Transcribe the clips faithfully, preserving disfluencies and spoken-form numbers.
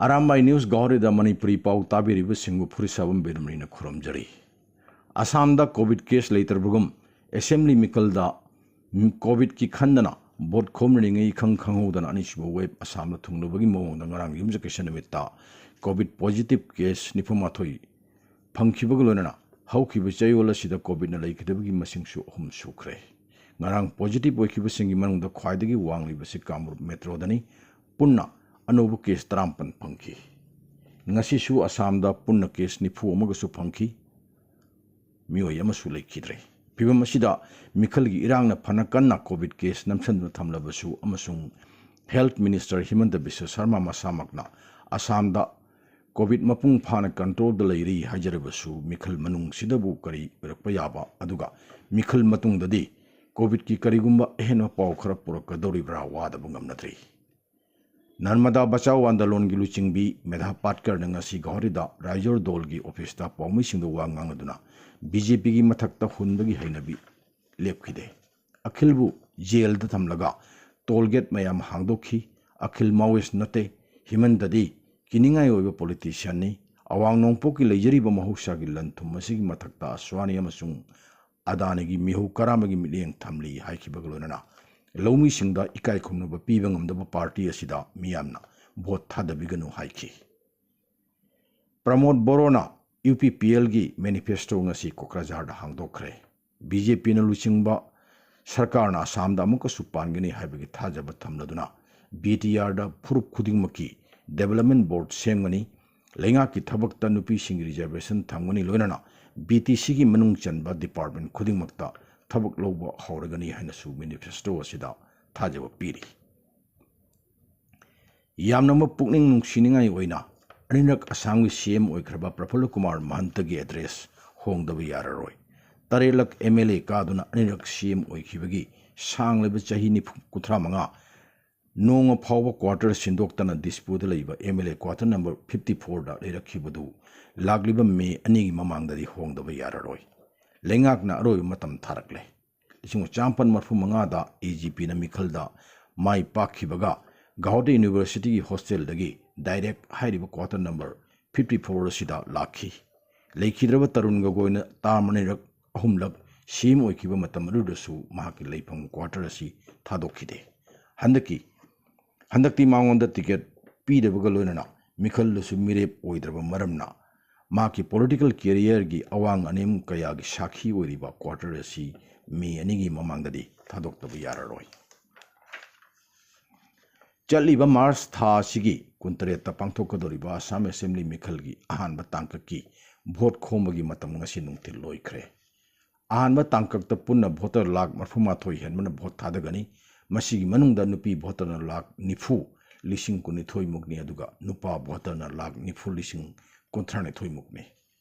Arambai news ꯒꯧꯍꯥꯇꯤꯗ Manipuri ꯄꯥꯎ ꯇꯥꯕꯤꯔꯤꯕꯁꯤꯡꯕꯨ ꯐꯨꯔꯤꯠꯁꯥꯕꯝ ꯕꯦꯅꯨꯃꯅꯤꯅ ꯈꯨꯔꯨꯝꯖꯔꯤ꯫ ꯑꯁꯥꯝꯗ COVID case ꯂꯩꯇ꯭ꯔꯕꯒꯨꯝ assembly ꯃꯤꯈꯜꯗ ꯀꯣꯚꯤꯗꯀꯤ ꯈꯟꯗꯅ vote ꯈꯣꯝꯅꯔꯤꯉꯩ ꯏꯈꯪ ꯈꯪꯍꯧꯗꯅ ꯑꯅꯤꯁꯨꯕ ꯋꯦꯕ ꯑꯁꯥꯝꯗ ꯊꯨꯡꯂꯕꯒꯤ ꯃꯑꯣꯡꯗ ꯉꯔꯥꯡ ꯌꯨꯝꯁꯀꯩꯁ ꯅꯨꯃꯤꯠꯇ ꯀꯣꯚꯤꯗ ꯄꯣꯖꯤꯇꯤꯚ ꯀꯦꯁ ꯅꯤꯐꯨ ꯃꯥꯊꯣꯏ ꯐꯪꯈꯤꯕꯒ ꯂꯣꯏꯅꯅ ꯍꯧꯈꯤꯕ ꯆꯌꯣꯜ ꯑꯁꯤꯗ ꯀꯣꯚꯤꯗꯅ ꯂꯩꯈꯤꯗꯕꯒꯤ ꯃꯁꯤꯡꯁꯨ ꯑꯍꯨꯝ ꯁꯨꯈ꯭ꯔꯦ꯫ ꯉꯔꯥꯡ ꯄꯣꯖꯤꯇꯤꯚ ꯑꯣꯏꯈꯤꯕꯁꯤꯡꯒꯤ ꯃꯅꯨꯡꯗ ꯈ꯭ꯋꯥꯏꯗꯒꯤ ꯋꯥꯡꯂꯤꯕꯁꯤ ꯀꯥꯃꯔꯨꯞ ꯃꯦꯇ꯭ꯔꯣꯗꯅꯤ꯫ ꯄꯨꯟꯅ ꯑꯅꯧꯕ ꯀꯦꯁ ꯇꯔꯥꯃꯥꯄꯟ ꯐꯪꯈꯤ꯫ ꯉꯁꯤꯁꯨ ꯑꯁꯥꯝꯗ ꯄꯨꯟꯅ ꯀꯦꯁ ꯅꯤꯐꯨ ꯑꯃꯒꯁꯨ ꯐꯪꯈꯤ꯫ ꯃꯤꯑꯣꯏ ꯑꯃꯁꯨ ꯂꯩꯈꯤꯗ꯭ꯔꯦ꯫ ꯐꯤꯚꯝ ꯑꯁꯤꯗ ꯃꯤꯈꯜꯒꯤ ꯏꯔꯥꯡꯅ ꯐꯅ ꯀꯟꯅ ꯀꯣꯚꯤꯗ ꯀꯦꯁ ꯅꯝꯁꯤꯟꯗꯨꯅ ꯊꯝꯂꯕꯁꯨ ꯑꯃꯁꯨꯡ health minister ꯍꯤꯃꯟꯇ Visva Sharma ꯃꯁꯥꯃꯛꯅ ꯑꯁꯥꯝꯗ COVID ꯃꯄꯨꯡ ꯐꯥꯅ ꯀꯟꯇ꯭ꯔꯣꯜꯗ ꯂꯩꯔꯤ ꯍꯥꯏꯖꯔꯕꯁꯨ ꯃꯤꯈꯜ ꯃꯅꯨꯡꯁꯤꯗꯕꯨ ꯀꯔꯤ ꯑꯣꯏꯔꯛꯄ ꯌꯥꯕ, ꯑꯗꯨꯒ ꯃꯤꯈꯜ ꯃꯇꯨꯡꯗꯗꯤ ꯀꯣꯚꯤꯗꯀꯤ ꯀꯔꯤꯒꯨꯝꯕ ꯑꯍꯦꯟꯕ ꯄꯥꯎ ꯈꯔ ꯄꯨꯔꯛꯀꯗꯧꯔꯤꯕ꯭ꯔꯥ ꯋꯥꯗꯕ ꯉꯝꯅꯗ꯭ꯔꯤ꯫ ꯅꯔꯃꯗꯥ ꯕꯆꯥꯎ ꯑꯟꯗꯣꯂꯣꯟꯒꯤ ꯂꯨꯆꯤꯡꯕꯤ ꯃꯦꯙꯥ ꯄꯥꯠꯀꯔꯅ ꯉꯁꯤ ꯒꯧꯍꯥꯇꯤꯗ ꯔꯥꯏꯖꯣꯔ ꯗꯣꯜꯒꯤ ꯑꯣꯐꯤꯁꯇ ꯄꯥꯎꯃꯤꯁꯤꯡꯗ ꯋꯥ ꯉꯥꯡꯂꯗꯨꯅ ꯕꯤ ꯖꯦ ꯄꯤꯒꯤ ꯃꯊꯛꯇ ꯍꯨꯟꯕꯒꯤ ꯍꯩꯅꯕꯤ ꯂꯦꯞꯈꯤꯗꯦ꯫ ꯑꯈꯤꯜꯕꯨ ꯖꯦꯜꯗ ꯊꯝꯂꯒ ꯇꯣꯜ ꯒꯦꯠ ꯃꯌꯥꯝ ꯍꯥꯡꯗꯣꯛꯈꯤ꯫ ꯑꯈꯤꯜ ꯃꯥꯋꯤꯁ ꯅꯠꯇꯦ, ꯍꯤꯃꯟꯇꯗꯤ ꯀꯤꯅꯤꯡꯉꯥꯏ ꯑꯣꯏꯕ ꯄꯣꯂꯤꯇꯤꯁꯤꯌꯥꯟꯅꯤ꯫ ꯑꯋꯥꯡ ꯅꯣꯡꯄꯣꯛꯀꯤ ꯂꯩꯖꯔꯤꯕ ꯃꯍꯧꯁꯥꯒꯤ ꯂꯟ ꯊꯨꯝ ꯑꯁꯤꯒꯤ ꯃꯊꯛꯇ ꯑꯁ꯭ꯋꯥꯅꯤ ꯑꯃꯁꯨꯡ ꯑꯗꯥꯅꯤꯒꯤ ꯃꯤꯍꯧ ꯀꯔꯥꯃꯒꯤ ꯃꯤꯠꯌꯦꯡ ꯊꯝꯂꯤ ꯍꯥꯏꯈꯤꯕꯒ ꯂꯣꯏꯅꯅ ꯂꯧꯃꯤꯁꯤꯡꯗ ꯏꯀꯥꯏ ꯈꯨꯝꯅꯕ ꯄꯤꯕ ꯉꯝꯗꯕ ꯄꯥꯔꯇꯤ ꯑꯁꯤꯗ ꯃꯤꯌꯥꯝꯅ ꯚꯣꯠ ꯊꯥꯗꯕꯤꯒꯅꯨ ꯍꯥꯏꯈꯤ꯫ ꯄ꯭ꯔꯃꯣꯗ ꯕꯣꯔꯣꯅ ꯌꯨ ꯄꯤ ꯄꯤ ꯑꯦꯜꯒꯤ ꯃꯦꯅꯤꯐꯦꯁꯇꯣ ꯉꯁꯤ ꯀꯣꯀ꯭ꯔꯥꯖꯥꯔꯗ ꯍꯥꯡꯗꯣꯛꯈ꯭ꯔꯦ꯫ ꯕꯤ ꯖꯦ ꯄꯤꯅ ꯂꯨꯆꯤꯡꯕ ꯁꯔꯀꯥꯔꯅ ꯑꯁꯥꯝꯗ ꯑꯃꯨꯛꯀꯁꯨ ꯄꯥꯟꯒꯅꯤ ꯍꯥꯏꯕꯒꯤ ꯊꯥꯖꯕ ꯊꯝꯂꯗꯨꯅ ꯕꯤ ꯇꯤ ꯑꯥꯔꯗ ꯐꯨꯔꯨꯞ ꯈꯨꯗꯤꯡꯃꯛꯀꯤ ꯗꯦꯕꯂꯞꯃꯦꯟ ꯕꯣꯔꯗ ꯁꯦꯝꯒꯅꯤ, ꯂꯩꯉꯥꯛꯀꯤ ꯊꯕꯛꯇ ꯅꯨꯄꯤꯁꯤꯡꯒꯤ ꯔꯤꯖꯔꯕꯦꯁꯟ ꯊꯝꯒꯅꯤ, ꯂꯣꯏꯅꯅ ꯕꯤ ꯇꯤ ꯁꯤꯒꯤ ꯃꯅꯨꯡ ꯆꯟꯕ ꯗꯤꯄꯥꯔꯠꯃꯦꯟ ꯈꯨꯗꯤꯡꯃꯛꯇ ꯊꯕꯛ ꯂꯧꯕ ꯍꯧꯔꯒꯅꯤ ꯍꯥꯏꯅꯁꯨ ꯃꯦꯅꯤꯐꯦꯁꯇꯣ ꯑꯁꯤꯗ ꯊꯥꯖꯕ ꯄꯤꯔꯤ꯫ ꯌꯥꯝꯅꯃꯛ ꯄꯨꯛꯅꯤꯡ ꯅꯨꯡꯁꯤꯅꯤꯡꯉꯥꯏ ꯑꯣꯏꯅ ꯑꯅꯤꯔꯛ ꯑꯁꯥꯝꯒꯤ ꯁꯤ ꯑꯦꯝ ꯑꯣꯏꯈ꯭ꯔꯕ ꯄ꯭ꯔꯐꯨꯜꯂ ꯀꯨꯃꯥꯔ ꯃꯍꯟꯇꯒꯤ ꯑꯦꯗ꯭ꯔꯦꯁ ꯍꯣꯡꯗꯕ ꯌꯥꯔꯔꯣꯏ꯫ ꯇꯔꯦꯠꯂꯛ ꯑꯦꯝ ꯑꯦꯜ ꯑꯦ ꯀꯥꯗꯨꯅ ꯑꯅꯤꯔꯛ ꯁꯤ ꯑꯦꯝ ꯑꯣꯏꯈꯤꯕꯒꯤ ꯁꯥꯡꯂꯕ ꯆꯍꯤ ꯅꯤꯐꯨ, ꯀꯨꯟꯊ꯭ꯔꯥ ꯃꯉꯥ ꯅꯣꯡꯃ ꯐꯥꯎꯕ ꯀ꯭ꯋꯥꯇꯔ ꯁꯤꯟꯗꯣꯛꯇꯅ ꯗꯤꯁꯄꯨꯗ ꯂꯩꯕ ꯑꯦꯝ ꯑꯦꯜ ꯑꯦ ꯀ꯭ꯋꯥꯇꯔ ꯅꯝꯕꯔ ꯐꯤꯐꯇꯤ ꯐꯣꯔꯗ ꯂꯩꯔꯛꯈꯤꯕꯗꯨ ꯂꯥꯛꯂꯤꯕ ꯃꯦ ꯑꯅꯤꯒꯤ ꯃꯃꯥꯡꯗꯗꯤ ꯍꯣꯡꯗꯕ ꯌꯥꯔꯔꯣꯏ꯫ ꯂꯩꯉꯥꯛꯅ ꯑꯔꯣꯏꯕ ꯃꯇꯝ ꯊꯥꯔꯛꯂꯦ꯫ ꯂꯤꯁꯤꯡ ꯑꯃ ꯆꯥꯃꯥꯄꯟ ꯃꯔꯤꯐꯨ ꯃꯉꯥꯗ ꯑꯦ ꯖꯤ ꯄꯤꯅ ꯃꯤꯈꯜꯗ ꯃꯥꯏ ꯄꯥꯛꯈꯤꯕꯒ ꯒꯧꯍꯥꯇꯤ ꯌꯨꯅꯤꯚꯔꯁꯤꯇꯤꯒꯤ ꯍꯣꯁꯇꯦꯜꯗꯒꯤ ꯗꯥꯏꯔꯦꯛ ꯍꯥꯏꯔꯤꯕ quarter number fifty four ꯑꯁꯤꯗ ꯂꯥꯛꯈꯤ꯫ ꯂꯩꯈꯤꯗ꯭ꯔꯕ ꯇꯔꯨꯟ ꯒꯒꯣꯏꯅ ꯇꯥꯔꯝ ꯑꯅꯤꯔꯛ ꯑꯍꯨꯝꯂꯛ ꯁꯤ ꯑꯦꯝ ꯑꯣꯏꯈꯤꯕ ꯃꯇꯝ ꯑꯗꯨꯗꯁꯨ ꯃꯍꯥꯛꯀꯤ ꯂꯩꯐꯝ quarter ꯑꯁꯤ ꯊꯥꯗꯣꯛꯈꯤꯗꯦ꯫ ꯍꯟꯗꯛꯀꯤ ꯍꯟꯗꯛꯇꯤ ꯃꯉꯣꯟꯗ ꯇꯤꯀꯦꯠ ꯄꯤꯗꯕꯒ ꯂꯣꯏꯅꯅ ꯃꯤꯈꯜꯗꯁꯨ ꯃꯤꯔꯦꯞ ꯑꯣꯏꯗ꯭ꯔꯕ ꯃꯔꯝꯅ ꯃꯍꯥꯛꯀꯤ political careerꯒꯤ ꯑꯋꯥꯡ ꯑꯅꯦꯝ ꯀꯌꯥꯒꯤ ꯁꯥꯈꯤ ꯑꯣꯏꯔꯤꯕ quarter ꯑꯁꯤ ꯃꯦ ꯑꯅꯤꯒꯤ ꯃꯃꯥꯡꯗꯗꯤ ꯊꯥꯗꯣꯛꯇꯕ ꯌꯥꯔꯔꯣꯏ꯫ ꯆꯠꯂꯤꯕ ꯃꯥꯔꯆ ꯊꯥ ꯑꯁꯤꯒꯤ ꯀꯨꯟꯇꯔꯦꯠꯇ ꯄꯥꯡꯊꯣꯛꯀꯗꯧꯔꯤꯕ ꯑꯁꯥꯝ ꯑꯦꯁꯦꯝꯕ꯭ꯂꯤ ꯃꯤꯈꯜꯒꯤ ꯑꯍꯥꯟꯕ ꯇꯥꯡꯀꯛꯀꯤ ꯚꯣꯠ ꯈꯣꯝꯕꯒꯤ ꯃꯇꯝ ꯉꯁꯤ ꯅꯨꯡꯊꯤꯜ ꯂꯣꯏꯈ꯭ꯔꯦ꯫ ꯑꯍꯥꯟꯕ ꯇꯥꯡꯀꯛꯇ ꯄꯨꯟꯅ ꯚꯣꯇꯔ ꯂꯥꯈ ꯃꯔꯐꯨꯃꯥꯊꯣꯏ ꯍꯦꯟꯕꯅ ꯚꯣꯠ ꯊꯥꯗꯒꯅꯤ꯫ ꯃꯁꯤꯒꯤ ꯃꯅꯨꯡꯗ ꯅꯨꯄꯤ ꯚꯣꯇꯔꯅ ꯂꯥꯈ ꯅꯤꯐꯨ ꯂꯤꯁꯤꯡ ꯀꯨꯟꯅꯤꯊꯣꯏ ꯃꯨꯛꯅꯤ, ꯑꯗꯨꯒ ꯅꯨꯄꯥ ꯚꯣꯇꯔꯅ ꯂꯥꯈ ꯅꯤꯐꯨ ꯂꯤꯁꯤꯡ ꯀꯨꯟꯊ꯭ꯔꯥ ꯅꯤꯊꯣꯏ ꯃꯨꯛꯅꯤ꯫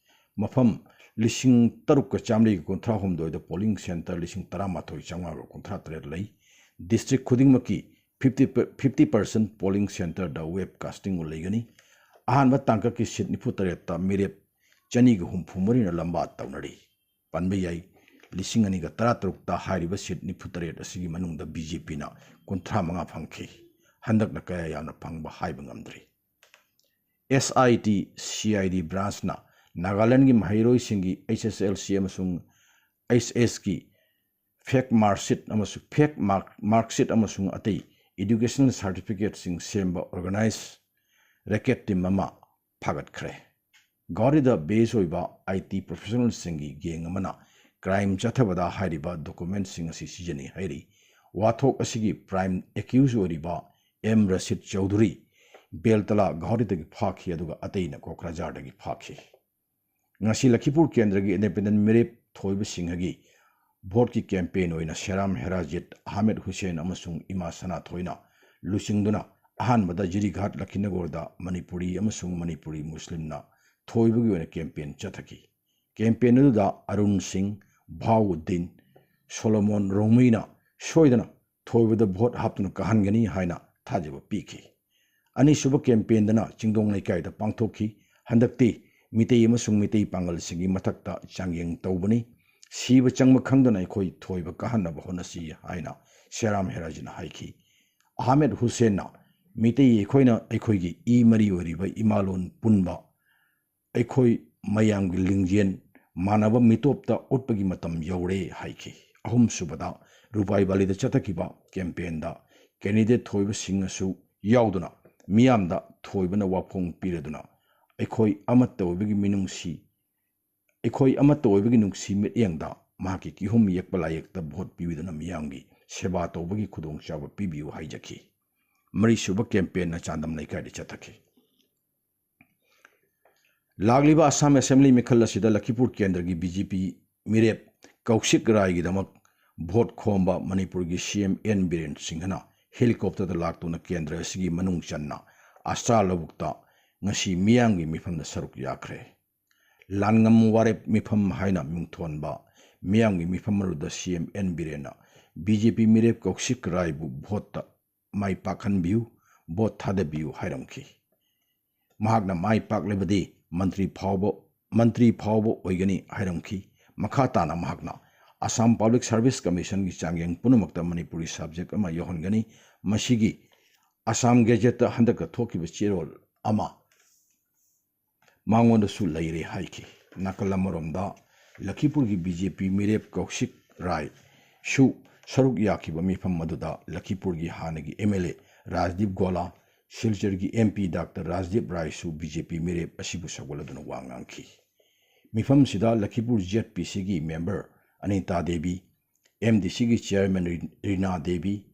ꯃꯐꯝ ꯂꯤꯁꯤꯡ ꯇꯔꯨꯛꯀ ꯆꯥꯃꯔꯤꯒ ꯀꯨꯟꯊ꯭ꯔꯥ ꯍꯨꯝꯗꯣꯏꯗ polling centre ꯂꯤꯁꯤꯡ ꯇꯔꯥꯃꯥꯊꯣꯏ ꯆꯥꯝꯃꯉꯥꯒ ꯀꯨꯟꯊ꯭ꯔꯥ ꯇꯔꯦꯠ ꯂꯩ꯫ District ꯈꯨꯗꯤꯡꯃꯛꯀꯤ fifty, fifty percent polling centreꯗ web casting ꯂꯩꯒꯅꯤ꯫ ꯑꯍꯥꯟꯕ ꯇꯥꯡꯀꯛꯀꯤ seat ꯅꯤꯐꯨ ꯇꯔꯦꯠꯇ ꯃꯤꯔꯦꯞ ꯆꯅꯤꯒ ꯍꯨꯝꯐꯨ ꯃꯔꯤꯅ ꯂꯝꯕꯥ ꯇꯧꯅꯔꯤ꯫ ꯄꯟꯕ ꯌꯥꯏ, ꯂꯤꯁꯤꯡ ꯑꯅꯤꯒ ꯇꯔꯥꯇꯔꯨꯛꯇ ꯍꯥꯏꯔꯤꯕ seat ꯅꯤꯐꯨ ꯇꯔꯦꯠ ꯑꯁꯤꯒꯤ ꯃꯅꯨꯡꯗ ꯕꯤ ꯖꯦ ꯄꯤꯅ ꯀꯨꯟꯊ꯭ꯔꯥ ꯃꯉꯥ ꯐꯪꯈꯤ꯫ ꯍꯟꯗꯛꯅ ꯀꯌꯥ ꯌꯥꯝꯅ ꯐꯪꯕ ꯍꯥꯏꯕ ꯉꯝꯗ꯭ꯔꯤ꯫ ꯑꯦꯁ ꯑꯥꯏ ꯇꯤ, ꯁꯤ ꯑꯥꯏ ꯗꯤ branchꯅ ꯅꯥꯒꯥꯂꯦꯟꯗꯒꯤ ꯃꯍꯩꯔꯣꯏꯁꯤꯡꯒꯤ ꯑꯩꯆ ꯑꯦꯁ ꯑꯦꯜ ꯁꯤ ꯑꯃꯁꯨꯡ ꯑꯩꯆ ꯑꯦꯁꯀꯤ fake mark sheet ꯑꯃꯁꯨꯡ fake mark, mark sheet ꯑꯃꯁꯨꯡ ꯑꯇꯩ educational certificateꯁꯤꯡ ꯁꯦꯝꯕ organized racket team ꯑꯃ ꯐꯥꯒꯠꯈ꯭ꯔꯦ꯫ ꯒꯧꯍꯥꯇꯤꯗ base ꯑꯣꯏꯕ ꯑꯥꯏ ꯇꯤ professionalꯁꯤꯡꯒꯤ gang ꯑꯃꯅ crime ꯆꯠꯊꯕꯗ ꯍꯥꯏꯔꯤꯕ documentꯁꯤꯡ ꯑꯁꯤ ꯁꯤꯖꯤꯟꯅꯩ ꯍꯥꯏꯔꯤ꯫ ꯋꯥꯊꯣꯛ ꯑꯁꯤꯒꯤ prime accused ꯑꯣꯏꯔꯤꯕ ꯑꯦꯝ ꯔꯁꯤꯗ ꯆꯧꯙꯨꯔꯤ ꯕꯦꯜꯇꯂꯥ ꯒꯧꯍꯥꯇꯤꯗꯒꯤ ꯐꯥꯈꯤ, ꯑꯗꯨꯒ ꯑꯇꯩꯅ ꯀꯣꯀ꯭ꯔꯥꯖꯥꯔꯗꯒꯤ ꯐꯥꯈꯤ꯫ ꯉꯁꯤ ꯂꯈꯤꯄꯨꯔ ꯀꯦꯟꯗ꯭ꯔꯒꯤ independent ꯃꯤꯔꯦꯞ ꯊꯣꯏꯕ ꯁꯤꯡꯍꯒꯤ ꯚꯣꯠꯀꯤ campaign ꯑꯣꯏꯅ ꯁꯦꯔꯥꯝ ꯍꯦꯔꯥꯖꯤꯠ, ꯑꯍꯃꯦꯗ ꯍꯨꯁꯦꯟ ꯑꯃꯁꯨꯡ ꯏꯃꯥ ꯁꯅꯥꯊꯣꯏꯅ ꯂꯨꯆꯤꯡꯗꯨꯅ ꯑꯍꯥꯟꯕꯗ ꯖꯤꯔꯤꯘꯥꯠ ꯂꯈꯤꯅꯒꯔꯗ ꯃꯅꯤꯄꯨꯔꯤ ꯑꯃꯁꯨꯡ ꯃꯅꯤꯄꯨꯔꯤ ꯃꯨꯁꯂꯤꯝꯅ ꯊꯣꯏꯕꯒꯤ ꯑꯣꯏꯅ campaign ꯆꯠꯊꯈꯤ꯫ Campaign ꯑꯗꯨꯗ ꯑꯔꯨꯟ ꯁꯤꯡ, ꯚꯥꯎꯎꯗꯤꯟ, ꯁꯣꯂꯣꯃꯣꯟ ꯔꯣꯡꯃꯩꯅ ꯁꯣꯏꯗꯅ ꯊꯣꯏꯕꯗ ꯚꯣꯠ ꯍꯥꯞꯇꯨꯅ ꯀꯥꯍꯟꯒꯅꯤ ꯍꯥꯏꯅ ꯊꯥꯖꯕ ꯄꯤꯈꯤ꯫ ꯑꯅꯤꯁꯨꯕ campaignꯗꯅ ꯆꯤꯡꯗꯣꯡ ꯂꯩꯀꯥꯏꯗ ꯄꯥꯡꯊꯣꯛꯈꯤ꯫ ꯍꯟꯗꯛꯇꯤ ꯃꯤꯇꯩ ꯑꯃꯁꯨꯡ ꯃꯤꯇꯩ ꯄꯥꯡꯒꯜꯁꯤꯡꯒꯤ ꯃꯊꯛꯇ ꯆꯥꯡꯌꯦꯡ ꯇꯧꯕꯅꯤ꯫ ꯁꯤꯕ ꯆꯪꯕ ꯈꯪꯗꯅ ꯑꯩꯈꯣꯏ ꯊꯣꯏꯕ ꯀꯥꯍꯟꯅꯕ ꯍꯣꯠꯅꯁꯤ ꯍꯥꯏꯅ ꯁꯦꯔꯥꯝ ꯍꯦꯔꯥꯖꯤꯠꯅ ꯍꯥꯏꯈꯤ꯫ ꯑꯍꯃꯦꯗ ꯍꯨꯁꯦꯟꯅ ꯃꯤꯇꯩ ꯑꯩꯈꯣꯏꯅ ꯑꯩꯈꯣꯏꯒꯤ ꯏ ꯃꯔꯤ ꯑꯣꯏꯔꯤꯕ ꯏꯃꯥꯂꯣꯟ ꯄꯨꯟꯕ ꯑꯩꯈꯣꯏ ꯃꯌꯥꯝꯒꯤ ꯂꯤꯡꯖꯦꯜ ꯃꯥꯟꯅꯕ ꯃꯤꯇꯣꯞꯇ ꯎꯠꯄꯒꯤ ꯃꯇꯝ ꯌꯧꯔꯦ ꯍꯥꯏꯈꯤ꯫ ꯑꯍꯨꯝꯁꯨꯕꯗ, ꯔꯨꯄꯥꯏ ꯚꯦꯂꯤꯗ ꯆꯠꯊꯈꯤꯕ ꯀꯦꯝꯄꯦꯟꯗ ꯀꯦꯟꯗꯤꯗꯦꯠ ꯊꯣꯏꯕꯁꯤꯡꯅꯁꯨ ꯌꯥꯎꯗꯨꯅ ꯃꯤꯌꯥꯝꯗ ꯊꯣꯏꯕꯅ ꯋꯥꯐꯣꯡ ꯄꯤꯔꯗꯨꯅ ꯑꯩꯈꯣꯏ ꯑꯃꯠꯇ ꯑꯣꯏꯕꯒꯤ ꯃꯤꯅꯨꯡꯁꯤ ꯑꯩꯈꯣꯏ ꯑꯃꯠꯇ ꯑꯣꯏꯕꯒꯤ ꯅꯨꯡꯁꯤ ꯃꯤꯠꯌꯦꯡꯗ ꯃꯍꯥꯛꯀꯤ ꯀꯤꯍꯣꯝ ꯌꯦꯛꯄ ꯂꯥꯏꯌꯦꯛꯇ ꯚꯣꯠ ꯄꯤꯕꯤꯗꯨꯅ ꯃꯤꯌꯥꯝꯒꯤ ꯁꯦꯕꯥ ꯇꯧꯕꯒꯤ ꯈꯨꯗꯣꯡꯆꯥꯕ ꯄꯤꯕꯤꯌꯨ ꯍꯥꯏꯖꯈꯤ꯫ ꯃꯔꯤꯁꯨꯕ ꯀꯦꯝꯄꯦꯟꯅ ꯆꯥꯟꯗꯝ ꯂꯩꯀꯥꯏꯗ ꯆꯠꯊꯈꯤ꯫ ꯂꯥꯛꯂꯤꯕ ꯑꯁꯥꯝ ꯑꯦꯁꯦꯝꯕ꯭ꯂꯤ ꯃꯤꯈꯜ ꯑꯁꯤꯗ ꯂꯈꯤꯄꯨꯔ ꯀꯦꯟꯗ꯭ꯔꯒꯤ ꯕꯤ ꯖꯦ ꯄꯤ ꯃꯤꯔꯦꯞ ꯀꯧꯁꯤꯛ ꯔꯥꯏꯒꯤꯗꯃꯛ ꯚꯣꯠ ꯈꯣꯝꯕ ꯃꯅꯤꯄꯨꯔꯒꯤ ꯁꯤ ꯑꯦꯝ ꯑꯦꯟ ꯕꯤꯔꯦꯟ ꯁꯤꯡꯍꯅ ꯍꯦꯂꯤꯀꯣꯞꯇꯔꯗ ꯂꯥꯛꯇꯨꯅ ꯀꯦꯟꯗ꯭ꯔ ꯑꯁꯤꯒꯤ ꯃꯅꯨꯡ ꯆꯟꯅ ꯑꯁꯇꯥ ꯂꯧꯕꯨꯛꯇ ꯉꯁꯤ ꯃꯤꯌꯥꯝꯒꯤ ꯃꯤꯐꯝꯗ ꯁꯔꯨꯛ ꯌꯥꯈ꯭ꯔꯦ꯫ ꯂꯥꯟꯉꯝ ꯋꯥꯔꯦꯞ ꯃꯤꯐꯝ ꯍꯥꯏꯅ ꯃꯤꯡꯊꯣꯟꯕ ꯃꯤꯌꯥꯝꯒꯤ ꯃꯤꯐꯝ ꯑꯗꯨꯗ ꯁꯤ M and ꯕꯤꯔꯦꯟꯅ B J P ꯃꯤꯔꯦꯞ ꯀꯧꯁꯤꯛ ꯔꯥꯏꯕꯨ ꯚꯣꯠꯇ ꯃꯥꯏ ꯄꯥꯛꯍꯟꯕꯤꯌꯨ, ꯚꯣꯠ ꯊꯥꯗꯕꯤꯌꯨ ꯍꯥꯏꯔꯝꯈꯤ꯫ ꯃꯍꯥꯛꯅ ꯃꯥꯏ ꯄꯥꯛꯂꯕꯗꯤ ꯃꯟꯇ꯭ꯔꯤ ꯐꯥꯎꯕ, ꯃꯟꯇ꯭ꯔꯤ ꯐꯥꯎꯕ ꯑꯣꯏꯒꯅꯤ ꯍꯥꯏꯔꯝꯈꯤ꯫ ꯃꯈꯥ ꯇꯥꯅ ꯃꯍꯥꯛꯅ ꯑꯁꯥꯝ ꯄꯕ꯭ꯂꯤꯛ ꯁꯥꯔꯚꯤꯁ ꯀꯃꯤꯁꯟꯒꯤ ꯆꯥꯡꯌꯦꯡ ꯄꯨꯝꯅꯃꯛꯇ ꯃꯅꯤꯄꯨꯔꯤ ꯁꯕꯖꯦꯛ ꯑꯃ ꯌꯥꯎꯍꯟꯒꯅꯤ꯫ ꯃꯁꯤꯒꯤ ꯑꯁꯥꯝ ꯒꯦꯖꯦꯠꯇ ꯍꯟꯗꯛꯇ ꯊꯣꯛꯈꯤꯕ ꯆꯦꯔꯣꯜ ꯑꯃ ꯃꯉꯣꯟꯗꯁꯨ ꯂꯩꯔꯦ ꯍꯥꯏꯈꯤ꯫ ꯅꯥꯀꯜ ꯑꯃꯔꯣꯝꯗ ꯂꯈꯤꯄꯨꯔꯒꯤ ꯕꯤ ꯖꯦ ꯄꯤ ꯃꯤꯔꯦꯞ ꯀꯧꯁꯤꯛ ꯔꯥꯏꯁꯨ ꯁꯔꯨꯛ ꯌꯥꯈꯤꯕ ꯃꯤꯐꯝ ꯑꯗꯨꯗ ꯂꯈꯤꯄꯨꯔꯒꯤ ꯍꯥꯟꯅꯒꯤ M L A Rajdeep Gola, ꯁꯤꯜꯆꯔꯒꯤ ꯑꯦꯝ ꯄꯤ ꯗꯥꯛꯇꯔ ꯔꯥꯖꯗꯤꯞ ꯔꯥꯏꯁꯨ ꯕꯤ ꯖꯦ ꯄꯤ ꯃꯤꯔꯦꯞ ꯑꯁꯤꯕꯨ ꯁꯧꯒꯠꯂꯗꯨꯅ ꯋꯥ ꯉꯥꯡꯈꯤ꯫ ꯃꯤꯐꯝꯁꯤꯗ ꯂꯈꯤꯄꯨꯔ ꯖꯦꯠ ꯄꯤ ꯁꯤꯒꯤ member Anita Devi, M D ꯁꯤꯒꯤ ꯆꯤꯌꯔꯃꯦꯟ ꯔꯤ-, ꯔꯤꯅꯥ ꯗꯦꯕꯤ,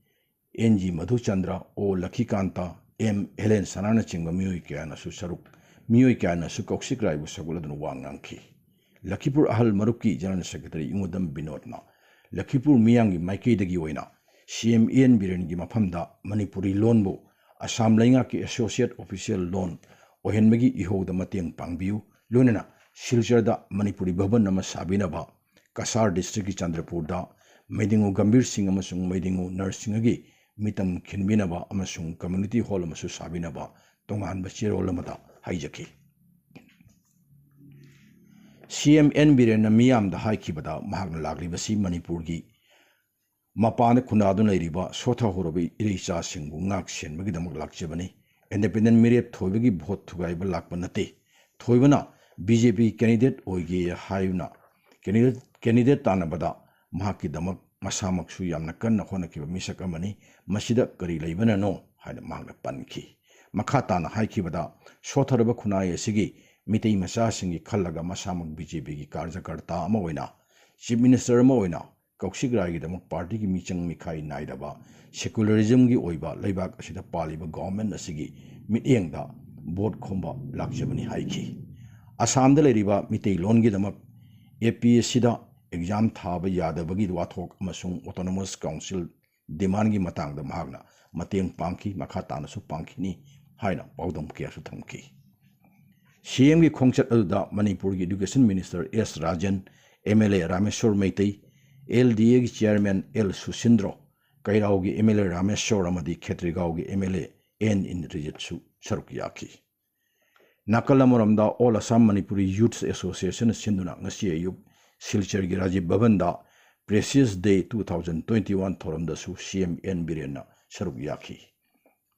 ꯑꯦꯟ ꯖꯤ ꯃꯙꯨꯆꯟꯗ꯭ꯔ, ꯑꯣ ꯂꯈꯤꯀꯥꯟꯇ, ꯑꯦꯝ ꯍꯦꯂꯦꯟ ꯁꯅꯥꯅꯆꯤꯡꯕ ꯃꯤꯑꯣꯏ ꯀꯌꯥꯅꯁꯨ ꯁꯔꯨꯛ, ꯃꯤꯑꯣꯏ ꯀꯌꯥꯅꯁꯨ ꯀꯧꯁꯤꯛ ꯔꯥꯏꯕꯨ ꯁꯧꯒꯠꯂꯗꯨꯅ ꯋꯥ ꯉꯥꯡꯈꯤ꯫ ꯂꯈꯤꯄꯨꯔ ꯑꯍꯜ ꯃꯔꯨꯞꯀꯤ ꯖꯦꯅꯔꯦꯜ ꯁꯦꯀ꯭ꯔꯦꯇꯔꯤ ꯏꯉꯨꯗꯝ ꯕꯤꯅꯣꯗꯅ ꯂꯈꯤꯄꯨꯔ ꯃꯤꯌꯥꯝꯒꯤ ꯃꯥꯏꯀꯩꯗꯒꯤ ꯑꯣꯏꯅ ꯁꯤ ꯑꯦꯝ ꯑꯦꯟ ꯕꯤꯔꯦꯟꯒꯤ ꯃꯐꯝꯗ ꯃꯅꯤꯄꯨꯔꯤ ꯂꯣꯟꯕꯨ ꯑꯁꯥꯝ ꯂꯩꯉꯥꯛꯀꯤ ꯑꯦꯁꯣꯁꯤꯌꯦꯠ ꯑꯣꯐꯤꯁꯤꯌꯦꯜ ꯂꯣꯟ ꯑꯣꯏꯍꯟꯕꯒꯤ ꯏꯍꯧꯗ ꯃꯇꯦꯡ ꯄꯥꯡꯕꯤꯌꯨ, ꯂꯣꯏꯅꯅ ꯁꯤꯜꯆꯔꯗ ꯃꯅꯤꯄꯨꯔꯤ ꯚꯕꯟ ꯑꯃ ꯁꯥꯕꯤꯅꯕ, ꯀꯁꯥꯔ ꯗꯤꯁꯇ꯭ꯔꯤꯛꯀꯤ ꯆꯟꯗ꯭ꯔꯄꯨꯔꯗ ꯃꯩꯗꯤꯡꯉꯨ ꯒꯝꯚꯤꯔ ꯁꯤꯡ ꯑꯃꯁꯨꯡ ꯃꯩꯗꯤꯡꯉꯨ ꯅꯔꯁꯤꯡꯍꯒꯤ ꯃꯤꯇꯝ ꯈꯤꯟꯕꯤꯅꯕ ꯑꯃꯁꯨꯡ ꯀꯝꯃ꯭ꯌꯨꯅꯤꯇꯤ ꯍꯣꯜ ꯑꯃꯁꯨ ꯁꯥꯕꯤꯅꯕ ꯇꯣꯉꯥꯟꯕ ꯆꯦꯔꯣꯜ ꯑꯃꯗ ꯍꯥꯏꯖꯈꯤ꯫ ꯁꯤ ꯑꯦꯝ ꯑꯦꯟ ꯕꯤꯔꯦꯟꯅ ꯃꯤꯌꯥꯝꯗ ꯍꯥꯏꯈꯤꯕꯗ ꯃꯍꯥꯛꯅ ꯂꯥꯛꯂꯤꯕꯁꯤ ꯃꯅꯤꯄꯨꯔꯒꯤ ꯃꯄꯥꯟꯗ ꯈꯨꯟꯗꯥꯗꯨꯅ ꯂꯩꯔꯤꯕ ꯁꯣꯊꯍꯧꯔꯕ ꯏꯔꯩꯆꯥꯁꯤꯡꯕꯨ ꯉꯥꯛ ꯁꯦꯟꯕꯒꯤꯗꯃꯛ ꯂꯥꯛꯆꯕꯅꯤ꯫ Independent ꯃꯤꯔꯦꯞ ꯊꯣꯏꯕꯒꯤ ꯚꯣꯠ ꯊꯨꯒꯥꯏꯕ ꯂꯥꯛꯄ ꯅꯠꯇꯦ꯫ ꯊꯣꯏꯕꯅ B J P candidate ꯑꯣꯏꯒꯦ ꯍꯥꯏꯗꯨꯅ candidate, candidate ꯇꯥꯟꯅꯕꯗ ꯃꯍꯥꯛꯀꯤꯗꯃꯛ ꯃꯁꯥꯃꯛꯁꯨ ꯌꯥꯝꯅ ꯀꯟꯅ ꯍꯣꯠꯅꯈꯤꯕ ꯃꯤꯁꯛ ꯑꯃꯅꯤ꯫ ꯃꯁꯤꯗ ꯀꯔꯤ ꯂꯩꯕꯅꯅꯣ ꯍꯥꯏꯅ ꯃꯍꯥꯛꯅ ꯄꯟꯈꯤ꯫ ꯃꯈꯥ ꯇꯥꯅ ꯍꯥꯏꯈꯤꯕꯗ, ꯁꯣꯊꯔꯕ ꯈꯨꯟꯅꯥꯏ ꯑꯁꯤꯒꯤ ꯃꯤꯇꯩ ꯃꯆꯥꯁꯤꯡꯒꯤ ꯈꯜꯂꯒ ꯃꯁꯥꯃꯛ B J P ꯒꯤ ꯀꯥꯔꯖꯀꯔꯇꯥ ꯑꯃ ꯑꯣꯏꯅ, Chief Minister ꯑꯃ ꯑꯣꯏꯅ, ꯀꯧꯁꯤꯛ ꯔꯥꯏꯒꯤꯗꯃꯛ ꯄꯥꯔꯇꯤꯒꯤ ꯃꯤꯆꯪ ꯃꯤꯈꯥꯏ ꯅꯥꯏꯗꯕ secularism ꯒꯤ ꯑꯣꯏꯕ ꯂꯩꯕꯥꯛ ꯑꯁꯤꯗ ꯄꯥꯜꯂꯤꯕ government ꯑꯁꯤꯒꯤ ꯃꯤꯠꯌꯦꯡꯗ ꯚꯣꯠ ꯈꯣꯝꯕ ꯂꯥꯛꯆꯕꯅꯤ ꯍꯥꯏꯈꯤ꯫ ꯑꯁꯥꯝꯗ ꯂꯩꯔꯤꯕ ꯃꯤꯇꯩꯂꯣꯟꯒꯤꯗꯃꯛ A P S C the exam ꯊꯥꯕ ꯌꯥꯗꯕꯒꯤ ꯋꯥꯊꯣꯛ ꯑꯃꯁꯨꯡ autonomous council demand ꯒꯤ ꯃꯇꯥꯡꯗ ꯃꯍꯥꯛꯅ ꯃꯇꯦꯡ ꯄꯥꯡꯈꯤ, ꯃꯈꯥ ꯇꯥꯅꯁꯨ ꯄꯥꯡꯈꯤꯅꯤ ꯍꯥꯏꯅ ꯄꯥꯎꯗꯝ ꯀꯌꯥꯁꯨ ꯊꯝꯈꯤ꯫ C M ꯒꯤ ꯈꯣꯡꯆꯠ ꯑꯗꯨꯗ ꯃꯅꯤꯄꯨꯔꯒꯤ Education Minister S Rajen, M L A Rameshwor Meitei, L D A ꯒꯤ Chairman L ꯁꯨꯁꯤꯟꯗ꯭ꯔꯣ, ꯀꯩꯔꯥꯎꯒꯤ M L A Rameshwor ꯑꯃꯗꯤ ꯈꯦꯇ꯭ꯔꯤꯒꯥꯎꯒꯤ M L A N ꯏꯟꯗ꯭ꯔꯖꯤꯠꯁꯨ ꯁꯔꯨꯛ ꯌꯥꯈꯤ꯫ ꯅꯥꯀꯜ ꯑꯃꯔꯣꯝꯗ All Assam Manipuri Youth Association ꯁꯤꯟꯗꯨꯅ ꯉꯁꯤ ꯑꯌꯨꯛ ꯁꯤꯜꯆꯔꯒꯤ Rajiv ꯚꯕꯟꯗ Precious Day two thousand twenty one ꯊꯧꯔꯝꯗꯁꯨ C M N ꯕꯤꯔꯦꯟꯅ ꯁꯔꯨꯛ ꯌꯥꯈꯤ꯫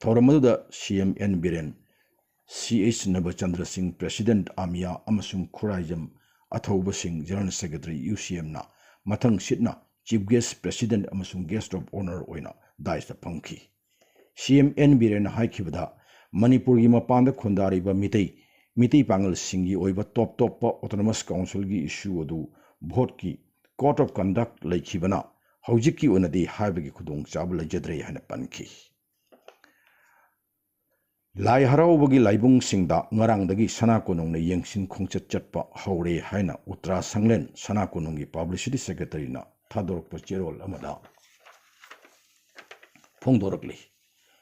ꯊꯧꯔꯝ ꯑꯗꯨꯗ C M N Biren, C H ꯅꯕꯆꯟꯗ꯭ꯔ ꯁꯤꯡ, President ꯑꯃꯤꯌꯥ, ꯑꯃꯁꯨꯡ ꯈꯨꯔꯥꯏꯖꯝ ꯑꯊꯧꯕ ꯁꯤꯡ, General Secretary U C M ꯅ ꯃꯊꯪ ꯁꯤꯠꯅ Chief Guest, President ꯑꯃꯁꯨꯡ Guest of Honour ꯑꯣꯏꯅ dais ꯇ ꯐꯝꯈꯤ꯫ C M N ꯕꯤꯔꯦꯟꯅ ꯍꯥꯏꯈꯤꯕꯗ, ꯃꯅꯤꯄꯨꯔꯒꯤ ꯃꯄꯥꯟꯗ ꯈꯨꯟꯗꯥꯔꯤꯕ ꯃꯤꯇꯩ, ꯃꯤꯇꯩ ꯄꯥꯉꯜꯁꯤꯡꯒꯤ ꯑꯣꯏꯕ ꯇꯣꯞ ꯇꯣꯞꯄ autonomous council ꯒꯤ issue ꯑꯗꯨ vote ꯀꯤ code of conduct ꯂꯩꯈꯤꯕꯅ ꯍꯧꯖꯤꯛꯀꯤ ꯑꯣꯏꯅꯗꯤ ꯍꯥꯏꯕꯒꯤ ꯈꯨꯗꯣꯡꯆꯥꯕ ꯂꯩꯖꯗ꯭ꯔꯦ ꯍꯥꯏꯅ ꯄꯟꯈꯤ꯫ ꯂꯥꯏ ꯍꯔꯥꯎꯕꯒꯤ ꯂꯥꯏꯕꯨꯡꯁꯤꯡꯗ ꯉꯔꯥꯡꯗꯒꯤ ꯁꯅꯥ ꯀꯣꯅꯨꯡꯅ ꯌꯦꯡꯁꯤꯟ ꯈꯣꯡꯆꯠ ꯆꯠꯄ ꯍꯧꯔꯦ ꯍꯥꯏꯅ ꯎꯇ꯭ꯔꯥ ꯁꯪꯂꯦꯟ ꯁꯅꯥ ꯀꯣꯅꯨꯡꯒꯤ publicity secretary ꯅ ꯊꯥꯗꯣꯔꯛꯄ ꯆꯦꯔꯣꯜ ꯑꯃꯗ ꯐꯣꯡꯗꯣꯔꯛꯂꯤ꯫